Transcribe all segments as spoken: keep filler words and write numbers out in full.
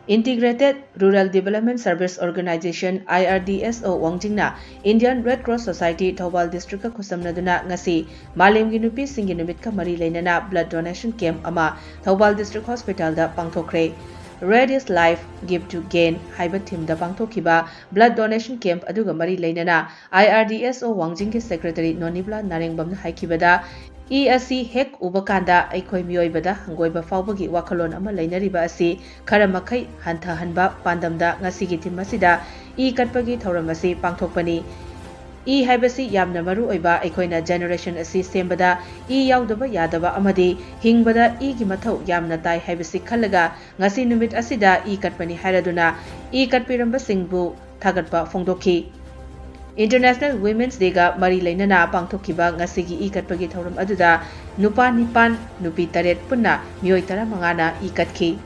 Integrated Rural Development Service Organization, I R D S O, ꯋꯥꯡꯖꯤꯡꯅ Indian Red Cross Society Thoubal ꯗꯤꯁꯇ꯭ꯔꯤꯛꯀ ꯈꯨꯠꯁꯝꯅꯗꯨꯅ ꯉꯁꯤ ꯃꯥꯂꯦꯝꯒꯤ ꯅꯨꯄꯤꯁꯤꯡꯒꯤ ꯅꯨꯃꯤꯠꯀ ꯃꯔꯤ ꯂꯩꯅꯅ blood donation camp ꯑꯃ ꯊꯧꯕꯥꯜ ꯗꯤꯁꯇ꯭ꯔꯤꯛ ꯍꯣꯁꯄꯤꯇꯥꯜꯗ ꯄꯥꯡꯊꯣꯛꯈ꯭ꯔꯦ꯫ Red is life, give to gain ꯍꯥꯏꯕ ꯊꯤꯝꯗ ꯄꯥꯡꯊꯣꯛꯈꯤꯕ blood donation camp ꯑꯗꯨꯒ ꯃꯔꯤ ꯂꯩꯅꯅ I R D S O ꯋꯥꯡꯖꯤꯡꯒꯤ ꯁꯦꯀ꯭ꯔꯦꯇꯔꯤ ꯅꯣꯅꯤꯕꯂꯥ ꯅꯥꯔꯦꯡꯕꯝꯅ ꯍꯥꯏꯈꯤꯕꯗ, ꯏ ꯑꯁꯤ ꯍꯦꯛ ꯎꯕ ꯀꯥꯟꯗ ꯑꯩꯈꯣꯏ ꯃꯤꯑꯣꯏꯕꯗ ꯍꯪꯒꯣꯏꯕ ꯐꯥꯎꯕꯒꯤ ꯋꯥꯈꯜꯂꯣꯟ ꯑꯃ ꯂꯩꯅꯔꯤꯕ ꯑꯁꯤ ꯈꯔ ꯃꯈꯩ ꯍꯟꯊꯍꯟꯕ ꯄꯥꯟꯗꯝꯗ ꯉꯁꯤꯒꯤ ꯊꯤꯝ ꯑꯁꯤꯗ ꯏ ꯀꯠꯄꯒꯤ ꯊꯧꯔꯝ ꯑꯁꯤ ꯄꯥꯡꯊꯣꯛꯄꯅꯤ꯫ ꯏ ꯍꯥꯏꯕꯁꯤ ꯌꯥꯝꯅ ꯃꯔꯨ ꯑꯣꯏꯕ, ꯑꯩꯈꯣꯏꯅ generation ꯑꯁꯤ ꯁꯦꯝꯕꯗ ꯏ ꯌꯥꯎꯗꯕ ꯌꯥꯗꯕ ꯑꯃꯗꯤ ꯍꯤꯡꯕꯗ ꯏꯒꯤ ꯃꯊꯧ ꯌꯥꯝꯅ ꯇꯥꯏ ꯍꯥꯏꯕꯁꯤ ꯈꯜꯂꯒ ꯉꯁꯤ ꯅꯨꯃꯤꯠ ꯑꯁꯤꯗ ꯏ ꯀꯠꯄꯅꯤ ꯍꯥꯏꯔꯗꯨꯅ ꯏ ꯀꯠꯄꯤꯔꯝꯕꯁꯤꯡꯕꯨ ꯊꯥꯒꯠꯄ ꯐꯣꯡꯗꯣꯛꯈꯤ꯫ International Women's Day ꯒ ꯃꯔꯤ ꯂꯩꯅꯅ ꯄꯥꯡꯊꯣꯛꯈꯤꯕ ꯉꯁꯤꯒꯤ ꯏ ꯀꯠꯄꯒꯤ ꯊꯧꯔꯝ ꯑꯗꯨꯗ ꯅꯨꯄꯥ ꯅꯤꯄꯥꯟ, ꯅꯨꯄꯤ ꯇꯔꯦꯠ ꯄꯨꯟꯅ ꯃꯤꯑꯣꯏ ꯇꯔꯥꯃꯉꯥꯅ ꯏ ꯀꯠꯈꯤ꯫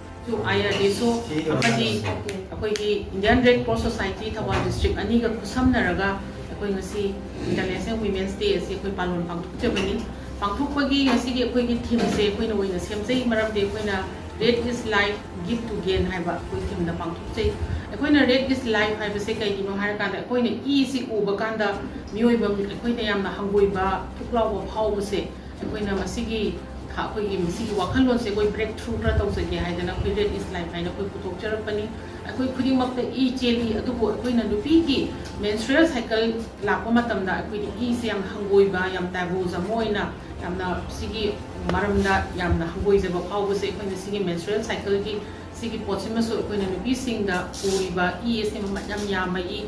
ꯑꯥꯏ ꯑꯥꯔ ꯗꯤ ꯑꯦꯁ ꯑꯣ ꯑꯃꯗꯤ ꯑꯩꯈꯣꯏꯒꯤ Indian Red Cross Society Thoubal district ꯑꯅꯤꯒ ꯈꯨꯠꯁꯝꯅꯔꯒ ꯑꯩꯈꯣꯏ ꯉꯁꯤ International Women's Day ꯑꯁꯤ ꯑꯩꯈꯣꯏ ꯄꯥꯂꯣꯟ ꯄꯥꯡꯊꯣꯛꯆꯕꯅꯤ꯫ ꯄꯥꯡꯊꯣꯛꯄꯒꯤ ꯉꯁꯤꯒꯤ ꯑꯩꯈꯣꯏꯒꯤ ꯊꯤꯝꯁꯦ ꯑꯩꯈꯣꯏꯅ ꯑꯣꯏꯅ ꯁꯦꯝꯖꯩ, ꯃꯔꯝꯗꯤ ꯑꯩꯈꯣꯏꯅ Red is life, give to gain ꯍꯥꯏꯕ ꯑꯩꯈꯣꯏ ꯊꯤꯝꯗ ꯄꯥꯡꯊꯣꯛꯆꯩ꯫ ꯑꯩꯈꯣꯏꯅ Red is life ꯍꯥꯏꯕꯁꯦ ꯀꯩꯒꯤꯅꯣ ꯍꯥꯏꯔꯀꯥꯟꯗ ꯑꯩꯈꯣꯏꯅ ꯏꯁꯤ ꯎꯕ ꯀꯥꯟꯗ ꯃꯤꯑꯣꯏꯕ ꯑꯩꯈꯣꯏꯅ ꯌꯥꯝꯅ ꯍꯪꯒꯣꯏꯕ, ꯊꯨꯛ ꯂꯥꯎꯕ ꯐꯥꯎꯕꯁꯦ ꯑꯩꯈꯣꯏꯅ ꯃꯁꯤꯒꯤ ꯊ-, ꯑꯩꯈꯣꯏꯒꯤ ꯃꯁꯤꯒꯤ ꯋꯥꯈꯜꯂꯣꯟꯁꯦ ꯑꯩꯈꯣꯏ breakthrough ꯈꯔ ꯇꯧꯖꯒꯦ ꯍꯥꯏꯗꯅ ꯑꯩꯈꯣꯏ Red is life ꯍꯥꯏꯅ ꯑꯩꯈꯣꯏ ꯄꯨꯊꯣꯛꯆꯔꯛꯄꯅꯤ꯫ ꯑꯩꯈꯣꯏ ꯈꯨꯗꯤꯡꯃꯛꯇ ꯏ ꯆꯦꯜꯂꯤ, ꯑꯗꯨꯕꯨ ꯑꯩꯈꯣꯏꯅ ꯅꯨꯄꯤꯒꯤ menstrual cycle ꯂꯥꯛꯄ ꯃꯇꯝꯗ ꯑꯩꯈꯣꯏꯗꯤ ꯏꯁꯦ ꯌꯥꯝꯅ ꯍꯪꯒꯣꯏꯕ, ꯌꯥꯝ taboo ꯑꯃ ꯑꯣꯏꯅ ꯌꯥꯝꯅ ꯁꯤꯒꯤ ꯃꯔꯝꯗ ꯌꯥꯝꯅ ꯍꯪꯒꯣꯏꯖꯕ ꯐꯥꯎꯕꯁꯦ ꯑꯩꯈꯣꯏꯅ ꯁꯤꯒꯤ menstrual cycle ꯒꯤ ꯁꯤꯒꯤ ꯄꯣꯠꯁꯤꯃꯁꯨ ꯑꯩꯈꯣꯏꯅ ꯅꯨꯄꯤꯁꯤꯡꯗ ꯎꯔꯤꯕ ꯏ ꯑꯁꯤ ꯃꯃꯜ ꯌꯥꯝ ꯌꯥꯝꯕ ꯏ,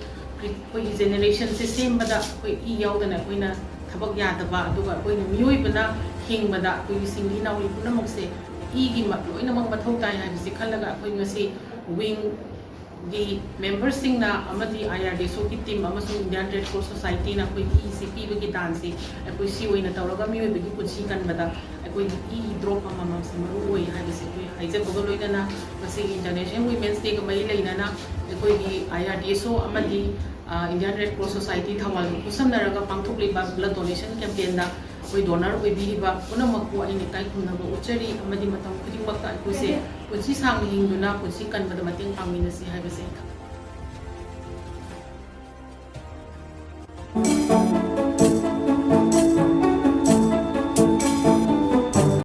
ꯑꯩꯈꯣꯏꯒꯤ generation ꯁꯦ ꯁꯦꯝꯕꯗ ꯑꯩꯈꯣꯏ ꯏ ꯌꯥꯎꯗꯅ ꯑꯩꯈꯣꯏꯅ ꯊꯕꯛ ꯌꯥꯗꯕ, ꯑꯗꯨꯒ ꯑꯩꯈꯣꯏꯅ ꯃꯤꯑꯣꯏꯕꯅ ꯍꯤꯡꯕꯗ ꯑꯩꯈꯣꯏꯒꯤ ꯁꯤꯡꯂꯤ ꯅꯥꯎꯔꯤ ꯄꯨꯝꯅꯃꯛꯁꯦ ꯏꯒꯤ ꯃ-, ꯂꯣꯏꯅꯃꯛ ꯃꯊꯧ ꯇꯥꯏ ꯍꯥꯏꯕꯁꯤ ꯈꯜꯂꯒ ꯑꯩꯈꯣꯏ ꯉꯁꯤ wing ꯒꯤ member ꯁꯤꯡꯅ ꯑꯃꯗꯤ ꯑꯥꯏ ꯑꯥꯔ ꯗꯤ ꯑꯦꯁ ꯑꯣ ꯒꯤ team ꯑꯃꯁꯨꯡ Indian Red Cross Society ꯅ ꯑꯩꯈꯣꯏ ꯏꯁꯤ ꯄꯤꯕꯒꯤ ꯗꯥꯟꯁꯤ ꯑꯩꯈꯣꯏ ꯁꯤ ꯑꯣꯏꯅ ꯇꯧꯔꯒ ꯃꯤꯑꯣꯏꯕꯒꯤ ꯄꯨꯟꯁꯤ ꯀꯟꯕꯗ ꯑꯩꯈꯣꯏꯒꯤ ꯏ drop ꯑꯃꯃꯝꯁꯤ ꯃꯔꯨ ꯑꯣꯏ ꯍꯥꯏꯕꯁꯤ ꯑꯩꯈꯣꯏ ꯍꯥꯏꯖꯕꯒ ꯂꯣꯏꯅꯅ ꯉꯁꯤꯒꯤ International Women's Day ꯒ ꯃꯔꯤ ꯂꯩꯅꯅ ꯑꯩꯈꯣꯏꯒꯤ ꯑꯥꯏ ꯑꯥꯔ ꯗꯤ ꯑꯦꯁ ꯑꯣ ꯑꯃꯗꯤ, ꯑ, Indian Red Cross Society ꯊꯧꯕꯥꯜꯒ ꯈꯨꯠꯁꯝꯅꯔꯒ ꯄꯥꯡꯊꯣꯛꯂꯤꯕ blood donation campaign ꯗ ꯑꯩꯈꯣꯏ ꯗꯣꯅꯔ ꯑꯣꯏꯕꯤꯔꯤꯕ ꯄꯨꯝꯅꯃꯛꯄꯨ ꯑꯩꯅ ꯏꯀꯥꯏ ꯈꯨꯝꯅꯕ ꯎꯠꯆꯔꯤ, ꯑꯃꯗꯤ ꯃꯇꯝ ꯈꯨꯗꯤꯡꯃꯛꯇ ꯑꯩꯈꯣꯏꯁꯦ ꯄꯨꯟꯁꯤ ꯁꯥꯡꯅ ꯍꯤꯡꯗꯨꯅ ꯄꯨꯟꯁꯤ ꯀꯟꯕꯗ ꯃꯇꯦꯡ ꯄꯥꯡꯃꯤꯟꯅꯁꯤ ꯍꯥꯏꯕꯁꯦ ꯑꯩ